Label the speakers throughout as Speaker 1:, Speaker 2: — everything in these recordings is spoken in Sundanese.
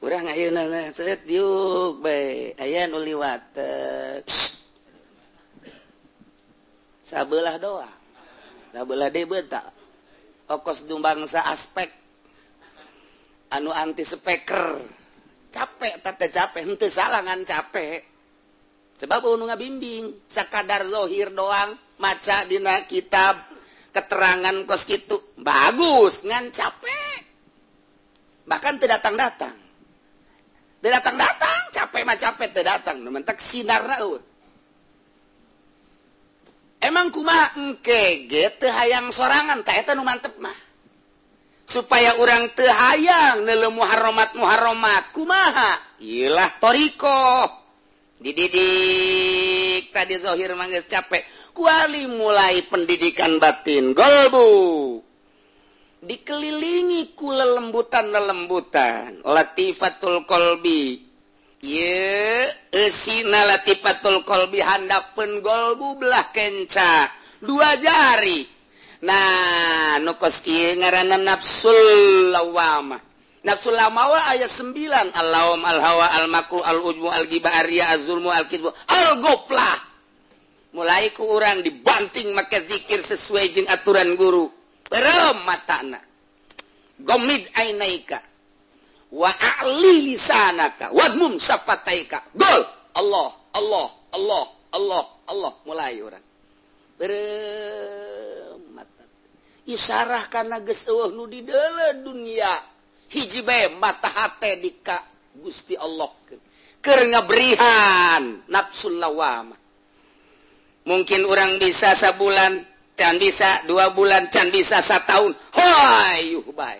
Speaker 1: Urang ayeuna set diuk bae aya nu liwat sabelah doang. Sabelah deui beunta. Okos bangsa aspek anu anti speaker. Capek teh capek henteu salah ngan capek. Sebab nu ngabimbing sakadar zahir doang maca dina kitab keterangan kos kitu bagus ngan capek. Bahkan teu datang-datang. Teu datang-datang, capek mah capek teu datang, nu mentek sinarna eueuh. Emang kumaha engke ge teu hayang sorangan tah eta nu mantep mah. Supaya urang teu hayang neuleuh muharramat-muharramat kumaha? Ilah thariqoh. Dididik tadi zahir mah geus capek, kuali mulai pendidikan batin golbu. Dikelilingi ku lelembutan-lelembutan latifatul qalbi ye eusina latifatul qalbi handapeun golbu belah kenca dua jari. Nah nu kos kieu ngaranna nafsul lawamah. Nafsul lawamah aya 9 al-lawam al-hawa al-makru al-ujmu al-ghibah ar-riya az-zulmu al-kidbu al-ghaflah. Mulai ku urang dibanting make zikir sesuai jeung aturan guru. Perem matana gomid ainaika wa a'li lisanaka wadmum safataika gol Allah Allah Allah Allah Allah. Mulai urang perem mata isarah kana geus eueuh nu di deuleu dunia hiji bae mata hate di ka Gusti Allah keur ngaberihan nafsul lawamah. Mungkin urang bisa sabulan can bisa 2 bulan, can bisa 1 tahun. Hayuh bae.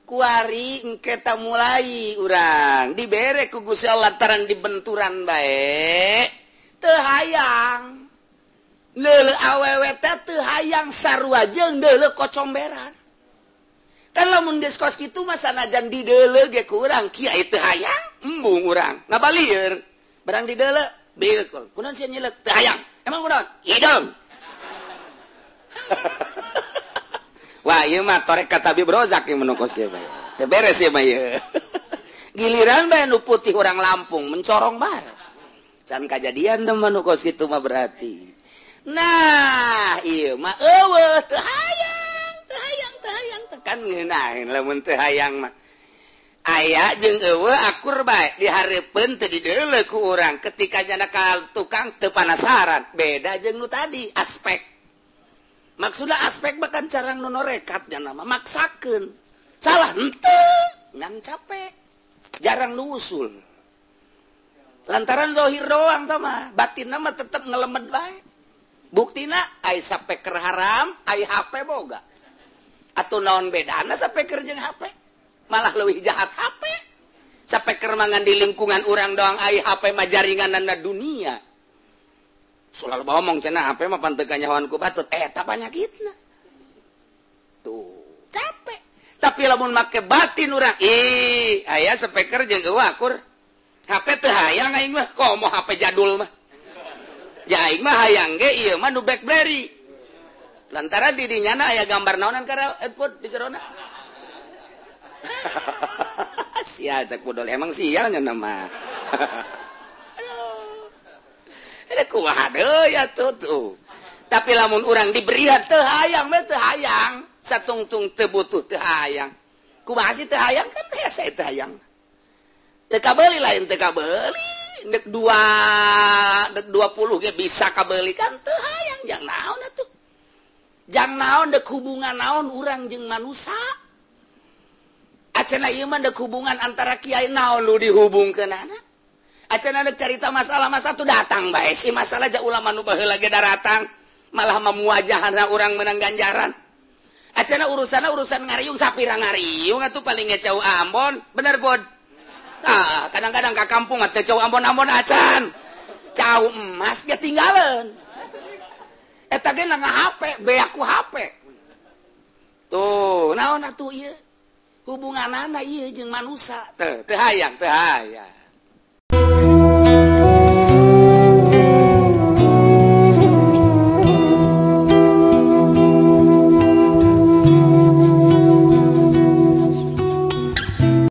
Speaker 1: Kuari engke ta mulai urang dibere ku Gusti Allah lantaran dibenturan bae. Teu hayang. Neuleuh awewe teh teu hayang sarua jeung neuleuh kocomberan. Kan lamun geus kos kitu mah sanajan dideuleuh ge ku urang kiai teu hayang, embung urang. Ngabalieur. Barang dideuleuh, beul kunaon sia nyelek teu hayang. Emang kunaon? Hidung. Wah, ieu mah torek ka Tabib Rozak ieu mah kos kieu bae. Teu beres ieu mah ieu. Giliran bae nu putih urang Lampung mencorong bae. Can kajadian teh mah nu kos kitu mah berarti. Nah, ieu mah eueuh teu hayang, teu hayang, teu hayang tekan ngeunaheun lamun teu hayang mah. Aya jeung eueuh akur bae dihareupeun teu dideuleuh ku urang ketika nyana ka tukang teu panasaran. Beda jeung nu tadi aspek. Maksudnya aspek bahkan cara nonorekat nama maksakeun salah henteu ngan capek jarang nusul lantaran zahir doang sama batin mah tetep ngelemet bae buktina ai sapeker haram ai HP boga atuh naon bedana sapeker jeung HP malah leuwih jahat HP sapeker mangan di lingkungan urang doang ai HP mah jaringanna dunia. Selalu ngomong cenah HP mah pan teu kanyahoan ku batur eta panyakitna. Tuh, capek. Tapi lamun make batin urang, ih, aya speaker jeung eueuh akur. HP teu hayang aing mah, komo HP jadul mah. Ja aing mah hayang ge ieu mah nu BlackBerry. Lantaran di dinya na aya gambar naonan kana handphone di jerona. Sial cek bodol emang sialnya nama. Ada kumaha deui atuh tuh. Tapi lamun urang diberian teu hayang mah teu hayang, satungtung teu butuh teu hayang. Kumaha sih teu hayang kan teh saya teu hayang. Teu kabeuli lain teu kabeuli, dek 2 dek 20 ge bisa kabeuli kan teu hayang jang naon atuh. Jang naon dek hubungan naon urang jeung manusa. Acana ieu mah dek hubungan antara kiai naon nu dihubungkeunana. Acana dek carita masalah-masalah tuh datang bae si masalah ja ulama nu baheula ge daratang malah mamuajahna urang menang ganjaran. Acana urusanna urusan ngariung sapira ngariung atuh paling ge cau Ambon bener bod. Tah kadang-kadang ka kampung teh cau Ambon-Ambon acan. Cau emas ge tinggalan. Eta ge na HP beak ku HP. Tuh naon atuh ieu? Hubunganana ieu jeung manusa teu teu hayang teu hayang.